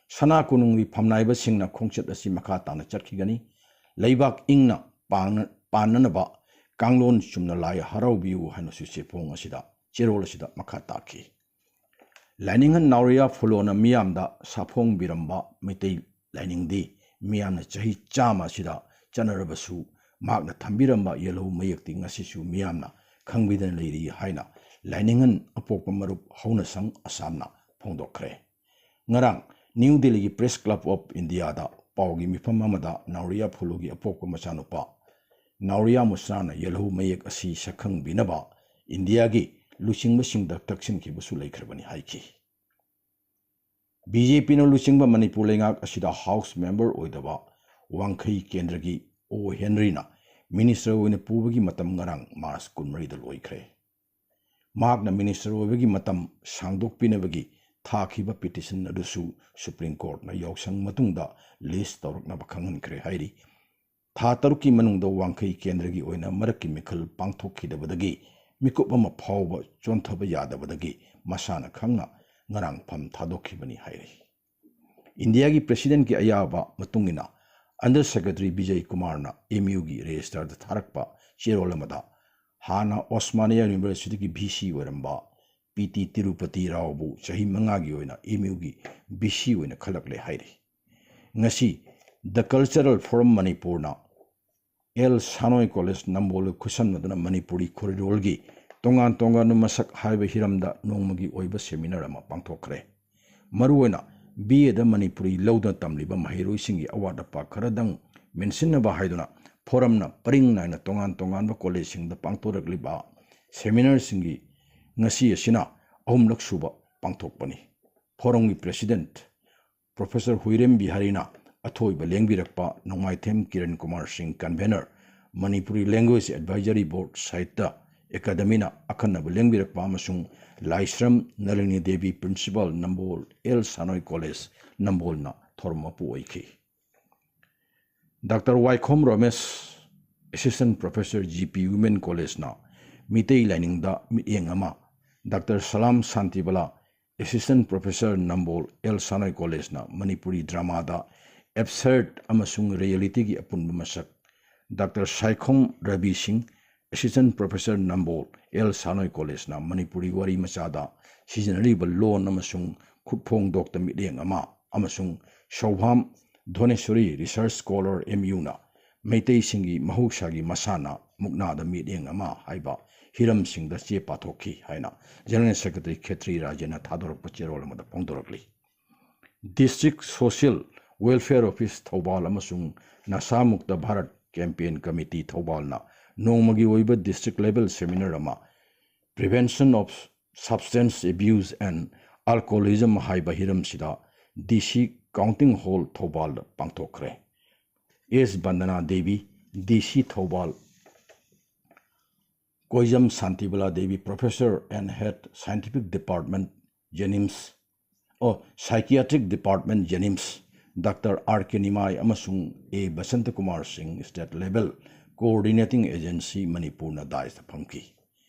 ꯁꯅꯥ ꯀꯣꯅꯨꯡꯒꯤ ꯐꯝꯅꯥꯏꯕꯁꯤꯡꯅ ꯈꯣꯡꯆꯠ ꯑꯁꯤ ꯃꯈꯥ ꯇꯥꯅ ꯆꯠꯈꯤꯒꯅꯤ꯫ ꯂꯩꯕꯥꯛ ꯏꯪꯅ ꯄꯥꯡꯅ-, ꯄꯥꯟꯅꯅꯕ ꯀꯥꯡꯂꯣꯟ ꯆꯨꯝꯅ ꯂꯥꯏ ꯍꯔꯥꯎꯕꯤꯌꯨ ꯍꯥꯏꯅꯁꯨ ꯆꯦꯐꯣꯡ ꯑꯁꯤꯗ, ꯆꯦꯔꯣꯜ ꯑꯁꯤꯗ ꯃꯈꯥ ꯇꯥꯈꯤ꯫ ꯂꯥꯏꯅꯤꯡꯍꯟ ꯅꯥꯎꯔꯤꯌꯥ ꯐꯨꯂꯣꯅ ꯃꯤꯌꯥꯝꯗ ꯁꯥꯐꯣꯡꯕꯤꯔꯝꯕ ꯃꯩꯇꯩ ꯂꯥꯏꯅꯤꯡꯗꯤ ꯃꯤꯌꯥꯝꯅ ꯆꯍꯤ ꯆꯥꯝꯃ ꯑꯁꯤꯗ ꯆꯠꯅꯔꯕꯁꯨ, ꯃꯍꯥꯛꯅ ꯊꯝꯕꯤꯔꯝꯕ ꯌꯦꯜꯍꯧ ꯃꯌꯦꯛꯇꯤ ꯉꯁꯤꯁꯨ ꯃꯤꯌꯥꯝꯅ ꯈꯪꯕꯤꯗꯅ ꯂꯩꯔꯤ ꯍꯥꯏꯅ ꯂꯥꯏꯅꯤꯡꯍꯟ ꯑꯄꯣꯛꯄ ꯃꯔꯨꯞ ꯍꯧꯅꯁꯪ ꯑꯁꯥꯝꯅ ꯐꯣꯡꯗꯣꯛꯈ꯭ꯔꯦ꯫ ꯉꯔꯥꯡ ꯅ꯭ꯌꯨ ꯗꯦꯜꯂꯤꯒꯤ Press Club of Indiaꯗ ꯄꯥꯎꯒꯤ ꯃꯤꯐꯝ ꯑꯃꯗ ꯅꯥꯎꯔꯤꯌꯥ ꯐꯨꯂꯨꯒꯤ ꯑꯄꯣꯛꯄ ꯃꯆꯥꯅꯨꯄꯥ ꯅꯥꯎꯔꯤꯌꯥ ꯃꯨꯁ꯭ꯔꯥꯅ ꯌꯦꯜꯍꯧ ꯃꯌꯦꯛ ꯑꯁꯤ ꯁꯛꯈꯪꯕꯤꯅꯕ ꯏꯟꯗꯤꯌꯥꯒꯤ ꯂꯨꯆꯤꯡꯕꯁꯤꯡꯗ ꯇꯛꯁꯤꯟꯈꯤꯕꯁꯨ ꯂꯩꯈ꯭ꯔꯕꯅꯤ ꯍꯥꯏꯈꯤ꯫ BJPꯅ ꯂꯨꯆꯤꯡꯕ ꯃꯅꯤꯄꯨꯔ ꯂꯩꯉꯥꯛ ꯑꯁꯤꯗ House Member ꯑꯣꯏꯗꯕ ꯋꯥꯡꯈꯩ ꯀꯦꯟꯗ꯭ꯔꯒꯤ ꯑꯣ ꯍꯦꯟꯔꯤꯅ Minister ꯑꯣꯏꯅ ꯄꯨꯕꯒꯤ ꯃꯇꯝ ꯉꯔꯥꯡ March ꯀꯨꯟꯃꯔꯤꯗ ꯂꯣꯏꯈ꯭ꯔꯦ꯫ ꯃꯍꯥꯛꯅ Minister ꯑꯣꯏꯕꯒꯤ ꯃꯇꯝ ꯁꯥꯡꯗꯣꯛꯄꯤꯅꯕꯒꯤ ꯊꯥꯈꯤꯕ petition ꯑꯗꯨꯁꯨ Supreme Courtꯅ ꯌꯥꯎꯁꯪ ꯃꯇꯨꯡꯗ list ꯇꯧꯔꯛꯅꯕ ꯈꯪꯍꯟꯈ꯭ꯔꯦ ꯍꯥꯏꯔꯤ꯫ ꯊꯥ ꯇꯔꯨꯛꯀꯤ ꯃꯅꯨꯡꯗ ꯋꯥꯡꯈꯩ ꯀꯦꯟꯗ꯭ꯔꯒꯤ ꯑꯣꯏꯅ ꯃꯔꯛꯀꯤ ꯃꯤꯈꯜ ꯄꯥꯡꯊꯣꯛꯈꯤꯗꯕꯗꯒꯤ ꯃꯤꯀꯨꯞ ꯑꯃ ꯐꯥꯎꯕ ꯆꯣꯟꯊꯕ ꯌꯥꯗꯕꯗꯒꯤ ꯃꯁꯥꯅ ꯈꯪꯅ ꯉꯔꯥꯡ ꯐꯝ ꯊꯥꯗꯣꯛꯈꯤꯕꯅꯤ ꯍꯥꯏꯔꯤ꯫ ꯏꯟꯗꯤꯌꯥꯒꯤ Presidentꯀꯤ ꯑꯌꯥꯕ ꯃꯇꯨꯡ ꯏꯟꯅ Under Secretary ꯕꯤꯖꯌ ꯀꯨꯃꯥꯔꯅ MUꯒꯤ Registrarꯗ ꯊꯥꯔꯛꯄ ꯆꯦꯔꯣꯜ ꯑꯃꯗ ꯍꯥꯟꯅ Osmania Universityꯒꯤ VC ꯑꯣꯏꯔꯝꯕ PT ꯇꯤꯔꯨꯄꯇꯤ ꯔꯥꯎꯕꯨ ꯆꯍꯤ ꯃꯉꯥꯒꯤ ꯑꯣꯏꯅ MUꯒꯤ VC ꯑꯣꯏꯅ ꯈꯜꯂꯛꯂꯦ ꯍꯥꯏꯔꯤ꯫ ꯉꯁꯤ The Cultural Forum ꯃꯅꯤꯄꯨꯔꯅ ꯑꯦꯜ ꯁꯥꯅꯣꯏ ꯀꯣꯂꯦꯖ ꯅꯝꯕꯣꯜꯒ ꯈꯨꯠꯁꯝꯅꯗꯨꯅ ꯃꯅꯤꯄꯨꯔꯤ ꯈꯣꯔꯤꯔꯣꯜꯒꯤ ꯇꯣꯉꯥꯟ ꯇꯣꯉꯥꯟꯕ ꯃꯁꯛ ꯍꯥꯏꯕ ꯍꯤꯔꯝꯗ ꯅꯣꯡꯃꯒꯤ ꯑꯣꯏꯕ seminar ꯑꯃ ꯄꯥꯡꯊꯣꯛꯈ꯭ꯔꯦ꯫ ꯃꯔꯨꯑꯣꯏꯅ BAꯗ ꯃꯅꯤꯄꯨꯔꯤ ꯂꯧꯗꯨꯅ ꯇꯝꯂꯤꯕ ꯃꯍꯩꯔꯣꯏꯁꯤꯡꯒꯤ ꯑꯋꯥꯠ ꯑꯄꯥ ꯈꯔꯗꯪ ꯃꯦꯟꯁꯤꯟꯅꯕ ꯍꯥꯏꯗꯨꯅ Forumꯅ ꯄꯔꯤꯡ ꯅꯥꯏꯅ ꯇꯣꯉꯥꯟ ꯇꯣꯉꯥꯟꯕ ꯀꯣꯂꯦꯖꯁꯤꯡꯗ ꯄꯥꯡꯊꯣꯔꯛꯂꯤꯕ seminarꯁꯤꯡꯒꯤ ꯉꯁꯤ ꯑꯁꯤꯅ ꯑꯍꯨꯝꯂꯛ ꯁꯨꯕ ꯄꯥꯡꯊꯣꯛꯄꯅꯤ꯫ Forumꯒꯤ President Professor ꯍꯨꯏꯔꯦꯝ ꯕꯤꯍꯥꯔꯤꯅ ꯑꯊꯣꯏꯕ ꯂꯦꯡꯕꯤꯔꯛꯄ, ꯅꯣꯡꯃꯥꯏꯊꯦꯝ ꯀꯤꯔꯟ ꯀꯨꯃꯥꯔ ꯁꯤꯡ, Convener, Manipuri Language Advisory Board, ꯁꯥꯍꯤꯇ꯭ꯌ ꯑꯦꯀꯥꯗꯃꯤꯅ ꯑꯈꯟꯅꯕ ꯂꯦꯡꯕꯤꯔꯛꯄ ꯑꯃꯁꯨꯡ ꯂꯥꯏꯁ꯭ꯔꯝ ꯅꯂꯤꯅꯤ ꯗꯦꯕꯤ, Principal, ꯅꯝꯕꯣꯜ ꯑꯦꯜ ꯁꯥꯅꯣꯏ ꯀꯣꯂꯦꯖ ꯅꯝꯕꯣꯜꯅ ꯊꯧꯔꯝ ꯃꯄꯨ ꯑꯣꯏꯈꯤ꯫ ꯗꯥꯛꯇꯔ ꯋꯥꯏꯈꯣꯝ ꯔꯣꯃꯦꯁ, Assistant Professor, GP Women Collegeꯅ Meitei ꯂꯥꯏꯅꯤꯡꯗ ꯃꯤꯠꯌꯦꯡ ꯑꯃ, ꯗꯥꯛꯇꯔ ꯁꯂꯥꯝ ꯁꯥꯟꯇꯤꯕꯂꯥ, Assistant Professor, ꯅꯝꯕꯣꯜ ꯑꯦꯜ ꯁꯥꯅꯣꯏ ꯀꯣꯂꯦꯖꯅ ꯃꯅꯤꯄꯨꯔꯤ dramaꯗ absurd ꯑꯃꯁꯨꯡ realityꯒꯤ ꯑꯄꯨꯟꯕ ꯃꯁꯛ, ꯗꯥꯛꯇꯔ ꯁꯥꯏꯈꯣꯝ ꯔꯕꯤ ꯁꯤꯡ, Assistant Professor, ꯅꯝꯕꯣꯜ ꯑꯦꯜ ꯁꯥꯅꯣꯏ ꯀꯣꯂꯦꯖꯅ ꯃꯅꯤꯄꯨꯔꯤ ꯋꯥꯔꯤ ꯃꯆꯥꯗ ꯁꯤꯖꯤꯟꯅꯔꯤꯕ ꯂꯣꯟ ꯑꯃꯁꯨꯡ ꯈꯨꯠꯐꯣꯡꯗꯣꯛꯇ ꯃꯤꯠꯌꯦꯡ ꯑꯃ, ꯑꯃꯁꯨꯡ ꯁꯧꯚꯥꯝ ꯙꯣꯅꯦꯁ꯭ꯋꯔꯤ, Research Scholar, MUꯅ ꯃꯩꯇꯩꯁꯤꯡꯒꯤ ꯃꯍꯧꯁꯥꯒꯤ ꯃꯁꯥꯟꯅ ꯃꯨꯛꯅꯥꯗ ꯃꯤꯠꯌꯦꯡ ꯑꯃ ꯍꯥꯏꯕ ꯍꯤꯔꯝꯁꯤꯡꯗ ꯆꯦ ꯄꯥꯊꯣꯛꯈꯤ ꯍꯥꯏꯅ General Secretary ꯈꯦꯇ꯭ꯔꯤ ꯔꯥꯖꯦꯟꯅ ꯊꯥꯗꯣꯔꯛꯄ ꯆꯦꯔꯣꯜ ꯑꯃꯗ ꯐꯣꯡꯗꯣꯔꯛꯂꯤ꯫ District Social Welfare Office Thoubal ꯑꯃꯁꯨꯡ ꯅꯁꯥ ꯃꯨꯛꯇ ꯚꯥꯔꯠ Campaign Committee ꯊꯧꯕꯥꯜꯅ ꯅꯣꯡꯃꯒꯤ ꯑꯣꯏꯕ district level seminar ꯑꯃ Prevention of Substance Abuse and Alcoholism ꯍꯥꯏꯕ ꯍꯤꯔꯝꯁꯤꯗ D C Counting Hall ꯊꯧꯕꯥꯜꯗ ꯄꯥꯡꯊꯣꯛꯈ꯭ꯔꯦ꯫ ꯑꯦꯁ ꯕꯟꯗꯅꯥ Devi, D C Thoubal, ꯀꯣꯏꯖꯝ Shantibala Devi, Professor and Head Scientific Department, JNIMS, ꯑꯣ, Psychiatric Department, JNIMS, Doctor R K ꯅꯤꯃꯥꯏ ꯑꯃꯁꯨꯡ ꯑꯦ ꯕꯁꯟꯇ ꯀꯨꯃꯥꯔ ꯁꯤꯡ, State Level Coordinating Agency, ꯃꯅꯤꯄꯨꯔꯅ ꯗꯥꯏꯁꯇ ꯐꯝꯈꯤ꯫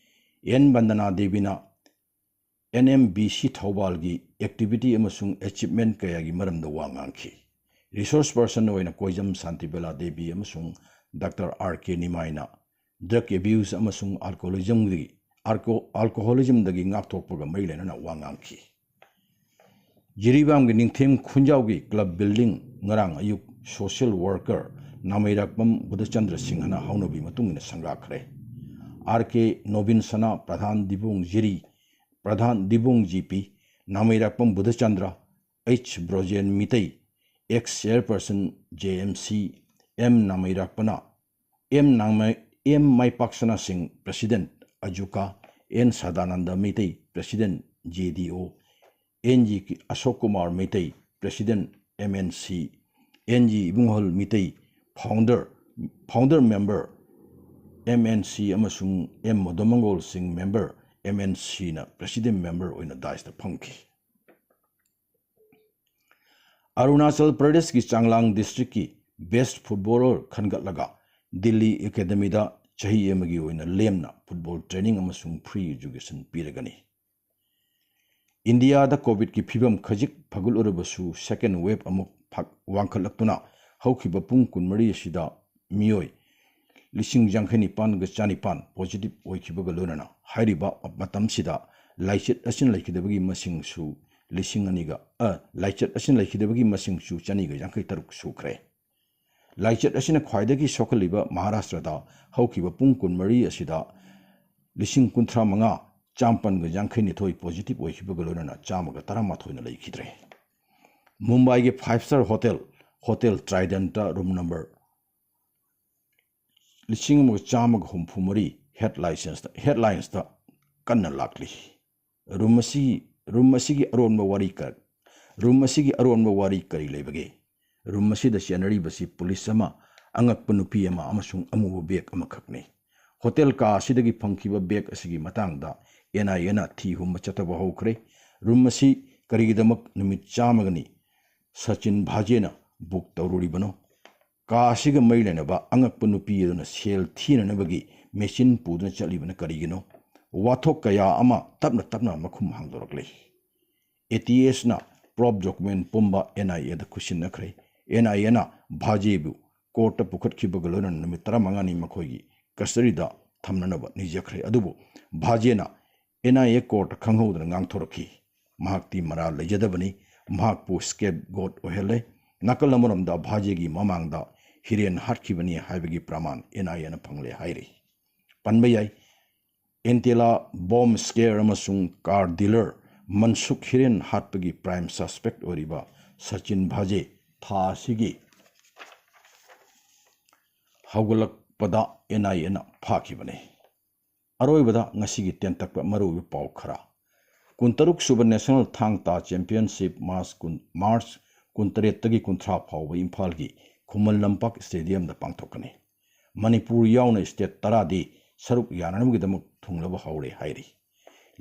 N Bandana ꯗꯦꯕꯤꯅ N M B C ꯊꯧꯕꯥꯜꯒꯤ activity ꯑꯃꯁꯨꯡ achievement ꯀꯌꯥꯒꯤ ꯃꯔꯝꯗ ꯋꯥ ꯉꯥꯡꯈꯤ꯫ Resource person ꯑꯣꯏꯅ ꯀꯣꯏꯖꯝ ꯁꯥꯟꯇꯤꯕꯦꯂꯥ ꯗꯦꯕꯤ ꯑꯃꯁꯨꯡ Doctor R K ꯅꯤꯃꯥꯏꯅ drug abuse ꯑꯃꯁꯨꯡ alcoholismꯒꯤ, alco-, alcoholismꯗꯒꯤ ꯉꯥꯛꯊꯣꯛꯄꯒ ꯃꯔꯤ ꯂꯩꯅꯅ ꯋꯥ ꯉꯥꯡꯈꯤ꯫ ꯖꯤꯔꯤꯕꯥꯝꯒꯤ ꯅꯤꯡꯊꯦꯝ ꯈꯨꯟꯖꯥꯎꯒꯤ club building ꯉꯔꯥꯡ ꯑꯌꯨꯛ social worker ꯅꯥꯃꯩꯔꯥꯛꯄꯝ ꯕꯨꯙꯆꯟꯗ꯭ꯔ ꯁꯤꯡꯍꯅ ꯍꯧꯅꯕꯤ ꯃꯇꯨꯡ ꯏꯟꯅ ꯁꯪꯒꯥꯈ꯭ꯔꯦ꯫ R K ꯅꯣꯕꯤꯟ ꯁꯅꯥ, ꯄ꯭ꯔꯙꯥꯟ ꯗꯤꯕꯣꯡ ꯖꯤꯔꯤ, Pradhan Dibong G P, Nameirakpam Budhachandra, H Brojen Meitei, ex chairperson J M C, M ꯅꯥꯃꯩꯔꯥꯛꯄꯅ, M ꯅꯥꯃꯩ-, M ꯃꯥꯏꯄꯥꯛꯁꯅꯥ Singh, President, ꯑꯖꯨꯀꯥ, N Sadananda Meitei, President, J D O, N G ꯑꯁꯣꯛ Kumar Meitei, President, M N C, N G ꯏꯕꯨꯡꯍꯜ Meitei, founder, founder member, M N C, ꯑꯃꯁꯨꯡ M ꯃꯣꯗꯣꯃꯪꯒꯣꯜ ꯁꯤꯡ, member, M N Cꯅ President member ꯑꯣꯏꯅ ꯗꯥꯏꯁꯇ ꯐꯝꯈꯤ꯫ ꯑꯔꯨꯅꯥꯆꯜ ꯄ꯭ꯔꯗꯦꯁꯀꯤ ꯆꯥꯡꯂꯥꯡ districtꯀꯤ best footballer ꯈꯟꯒꯠꯂꯒ Delhi academyꯗ ꯆꯍꯤ ꯑꯃꯒꯤ ꯑꯣꯏꯅ ꯂꯦꯝꯅ football training ꯑꯃꯁꯨꯡ free education ꯄꯤꯔꯒꯅꯤ꯫ ꯏꯟꯗꯤꯌꯥꯗ ꯀꯣꯚꯤꯗꯀꯤ ꯐꯤꯕꯝ ꯈꯖꯤꯛ ꯐꯒꯠꯂꯨꯔꯕꯁꯨ, second wave ꯑꯃꯨꯛ ꯐ-, ꯋꯥꯡꯈꯠꯂꯛꯇꯨꯅ ꯍꯧꯈꯤꯕ ꯄꯨꯡ ꯀꯨꯟꯃꯔꯤ ꯑꯁꯤꯗ ꯃꯤꯑꯣꯏ ꯂꯤꯁꯤꯡ ꯌꯥꯡꯈꯩ ꯅꯤꯄꯥꯟꯒ ꯆꯅꯤꯄꯥꯟ positive ꯑꯣꯏꯈꯤꯕꯒ ꯂꯣꯏꯅꯅ ꯍꯥꯏꯔꯤꯕ ꯃꯇꯝꯁꯤꯗ ꯂꯥꯏꯆꯠ ꯑꯁꯤꯅ ꯂꯩꯈꯤꯗꯕꯒꯤ ꯃꯁꯤꯡꯁꯨ ꯂꯤꯁꯤꯡ ꯑꯅꯤꯒ, ꯑ, ꯂꯥꯏꯆꯠ ꯑꯁꯤꯅ ꯂꯩꯈꯤꯗꯕꯒꯤ ꯃꯁꯤꯡꯁꯨ ꯆꯅꯤꯒ ꯌꯥꯡꯈꯩ ꯇꯔꯨꯛ ꯁꯨꯈ꯭ꯔꯦ꯫ ꯂꯥꯏꯆꯠ ꯑꯁꯤꯅ ꯈ꯭ꯋꯥꯏꯗꯒꯤ ꯁꯣꯛꯍꯜꯂꯤꯕ ꯃꯍꯥꯔꯥꯁꯇ꯭ꯔꯗ ꯍꯧꯈꯤꯕ ꯄꯨꯡ ꯀꯨꯟꯃꯔꯤ ꯑꯁꯤꯗ ꯂꯤꯁꯤꯡ ꯀꯨꯟꯊ꯭ꯔꯥ ꯃꯉꯥ ꯆꯥꯃꯥꯄꯟꯒ ꯌꯥꯡꯈꯩ ꯅꯤꯊꯣꯏ positive ꯑꯣꯏꯈꯤꯕꯒ ꯂꯣꯏꯅꯅ ꯆꯥꯝꯃꯒ ꯇꯔꯥꯃꯥꯊꯣꯏꯅ ꯂꯩꯈꯤꯗ꯭ꯔꯦ꯫ ꯃꯨꯝꯕꯥꯏꯒꯤ five star hotel, Hotel Tridentꯇ room number ꯂꯤꯁꯤꯡ ꯑꯃꯒ ꯆꯥꯝꯃꯒ ꯍꯨꯝꯐꯨ ꯃꯔꯤ headlinesꯇ, headlinesꯇ ꯀꯟꯅ ꯂꯥꯛꯂꯤ꯫ Room ꯑꯁꯤ, room ꯑꯁꯤꯒꯤ ꯑꯔꯣꯟꯕ ꯋꯥꯔꯤ ꯀ-, room ꯑꯁꯤꯒꯤ ꯑꯔꯣꯟꯕ ꯋꯥꯔꯤ ꯀꯔꯤ ꯂꯩꯕꯒꯦ? Room ꯑꯁꯤꯗ ꯆꯦꯟꯅꯔꯤꯕꯁꯤ police ꯑꯃ, ꯑꯉꯛꯄ ꯅꯨꯄꯤ ꯑꯃ ꯑꯃꯁꯨꯡ ꯑꯃꯨꯕ bag ꯑꯃꯈꯛꯅꯤ꯫ Hotel ꯀꯥ ꯑꯁꯤꯗꯒꯤ ꯐꯪꯈꯤꯕ bag ꯑꯁꯤꯒꯤ ꯃꯇꯥꯡꯗ NIAꯅ ꯊꯤ ꯍꯨꯝꯕ ꯆꯠꯊꯕ ꯍꯧꯈ꯭ꯔꯦ꯫ Room ꯑꯁꯤ ꯀꯔꯤꯒꯤꯗꯃꯛ ꯅꯨꯃꯤꯠ ꯆꯥꯝꯃꯒꯅꯤ ꯁꯆꯤꯟ ꯚꯥꯖꯦꯅ book ꯇꯧꯔꯨꯔꯤꯕꯅꯣ? ꯀꯥ ꯑꯁꯤꯒ ꯃꯔꯤ ꯂꯩꯅꯕ ꯑꯉꯛꯄ ꯅꯨꯄꯤ ꯑꯗꯨꯅ ꯁꯦꯜ ꯊꯤꯅꯅꯕꯒꯤ machine ꯄꯨꯗꯨꯅ ꯆꯠꯂꯤꯕꯅ ꯀꯔꯤꯒꯤꯅꯣ? ꯋꯥꯊꯣꯛ ꯀꯌꯥ ꯑꯃ ꯇꯞꯅ ꯇꯞꯅ ꯃꯈꯨꯝ ꯍꯥꯡꯗꯣꯔꯛꯂꯤ꯫ ATSꯅ probe document ꯄꯨꯝꯕ NIAꯗ ꯈꯨꯠꯁꯤꯟꯅꯈ꯭ꯔꯦ꯫ NIAꯅ ꯚꯥꯖꯦꯕꯨ courtꯇ ꯄꯨꯈꯠꯈꯤꯕꯒ ꯂꯣꯏꯅꯅ ꯅꯨꯃꯤꯠ ꯇꯔꯥꯃꯉꯥꯅꯤ ꯃꯈꯣꯏꯒꯤ custodyꯗ ꯊꯝꯅꯅꯕ ꯅꯤꯖꯈ꯭ꯔꯦ꯫ ꯑꯗꯨꯕꯨ ꯚꯥꯖꯦꯅ NIA courtꯇ ꯈꯪꯍꯧꯗꯅ ꯉꯥꯡꯊꯣꯔꯛꯈꯤ꯫ ꯃꯍꯥꯛꯇꯤ ꯃꯔꯥꯜ ꯂꯩꯖꯗꯕꯅꯤ꯫ ꯃꯍꯥꯛꯄꯨ scapegoat ꯑꯣꯏꯍꯜꯂꯦ꯫ ꯅꯥꯀꯜ ꯑꯃꯔꯣꯝꯗ ꯚꯥꯖꯦꯒꯤ ꯃꯃꯥꯡꯗ ꯍꯤꯔꯦꯟ ꯍꯥꯠꯈꯤꯕꯅꯤ ꯍꯥꯏꯕꯒꯤ ꯄ꯭ꯔꯃꯥꯟ NIAꯅ ꯐꯪꯂꯦ ꯍꯥꯏꯔꯤ꯫ ꯄꯟꯕ ꯌꯥꯏ, Antela bomb scare ꯑꯃꯁꯨꯡ car dealer ꯃꯟꯁꯨꯈ ꯍꯤꯔꯦꯟ ꯍꯥꯠꯄꯒꯤ prime suspect ꯑꯣꯏꯔꯤꯕ ꯁꯆꯤꯟ ꯚꯥꯖꯦ ꯊꯥ ꯑꯁꯤꯒꯤ ꯍꯧꯒꯠꯂꯛꯄꯗ NIAꯅ ꯐꯥꯈꯤꯕꯅꯤ꯫ ꯑꯔꯣꯏꯕꯗ ꯉꯁꯤꯒꯤ ꯇꯦꯟꯇꯛꯄ ꯃꯔꯨꯑꯣꯏꯕ ꯄꯥꯎ ꯈꯔ꯫ ꯀꯨꯟꯇꯔꯨꯛ ꯁꯨꯕ National ꯊꯥꯡ ꯇꯥ Championship March ꯀꯨꯟ, March ꯀꯨꯟꯇꯔꯦꯠꯇꯒꯤ ꯀꯨꯟꯊ꯭ꯔꯥ ꯐꯥꯎꯕ ꯏꯝꯐꯥꯜꯒꯤ ꯈꯨꯃꯟ ꯂꯝꯄꯥꯛ stadiumꯗ ꯄꯥꯡꯊꯣꯛꯀꯅꯤ꯫ ꯃꯅꯤꯄꯨꯔ ꯌꯥꯎꯅ state ꯇꯔꯥꯗꯤ ꯁꯔꯨꯛ ꯌꯥꯅꯅꯕꯒꯤꯗꯃꯛ ꯊꯨꯡꯂꯕ ꯍꯧꯔꯦ ꯍꯥꯏꯔꯤ꯫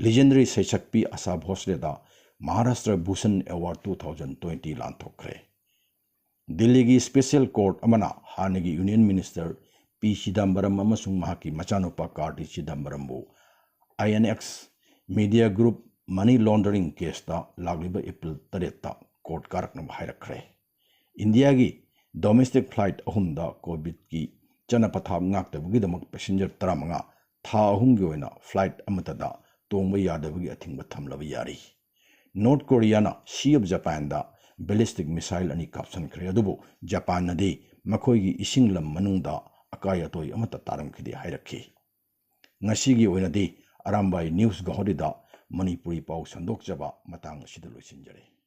Legendary ꯁꯩꯁꯛꯄꯤ ꯑꯁꯥ ꯚꯣꯁꯂꯦꯗ Maharashtra Bhushan Award two thousand twenty ꯂꯥꯟꯊꯣꯛꯈ꯭ꯔꯦ꯫ ꯗꯤꯜꯂꯤꯒꯤ special court ꯑꯃꯅ ꯍꯥꯟꯅꯒꯤ Union Minister ꯄꯤ ꯆꯤꯗꯝꯕꯔꯝ ꯑꯃꯁꯨꯡ ꯃꯍꯥꯛꯀꯤ ꯃꯆꯥꯅꯨꯄꯥ ꯀꯥꯔꯇꯤ ꯆꯤꯗꯝꯕꯔꯝꯕꯨ INX Media Group money laundering caseꯇ ꯂꯥꯛꯂꯤꯕ April ꯇꯔꯦꯠꯇ court ꯀꯥꯔꯛꯅꯕ ꯍꯥꯏꯔꯛꯈ꯭ꯔꯦ꯫ ꯏꯟꯗꯤꯌꯥꯒꯤ domestic flight ꯑꯍꯨꯝꯗ COVIDꯀꯤ ꯆꯠꯅ ꯄꯊꯥꯞ ꯉꯥꯛꯇꯕꯒꯤꯗꯃꯛ passenger ꯇꯔꯥꯃꯉꯥ ꯊꯥ ꯑꯍꯨꯝꯒꯤ ꯑꯣꯏꯅ flight ꯑꯃꯠꯇꯗ ꯇꯣꯡꯕ ꯌꯥꯗꯕꯒꯤ ꯑꯊꯤꯡꯕ ꯊꯝꯂꯕ ꯌꯥꯔꯤ꯫ North Koreaꯅ Sea of Japanꯗ ballistic missile ꯑꯅꯤ ꯀꯥꯞꯁꯤꯟꯈ꯭ꯔꯦ, ꯑꯗꯨꯕꯨ ꯖꯄꯥꯟꯅꯗꯤ ꯃꯈꯣꯏꯒꯤ ꯏꯁꯤꯡ ꯂꯝ ꯃꯅꯨꯡꯗ ꯑꯀꯥꯏ ꯑꯇꯣꯏ ꯑꯃꯠꯇ ꯇꯥꯔꯝꯈꯤꯗꯦ ꯍꯥꯏꯔꯛꯈꯤ꯫ ꯉꯁꯤꯒꯤ ꯑꯣꯏꯅꯗꯤ ꯑꯔꯥꯝꯕꯥꯏ ꯅ꯭ꯌꯨꯁ ꯒꯧꯍꯥꯇꯤꯗ ꯃꯅꯤꯄꯨꯔꯤ ꯄꯥꯎ ꯁꯟꯗꯣꯛꯆꯕ ꯃꯇꯥꯡ ꯑꯁꯤꯗ ꯂꯣꯏꯁꯤꯟꯖꯔꯦ꯫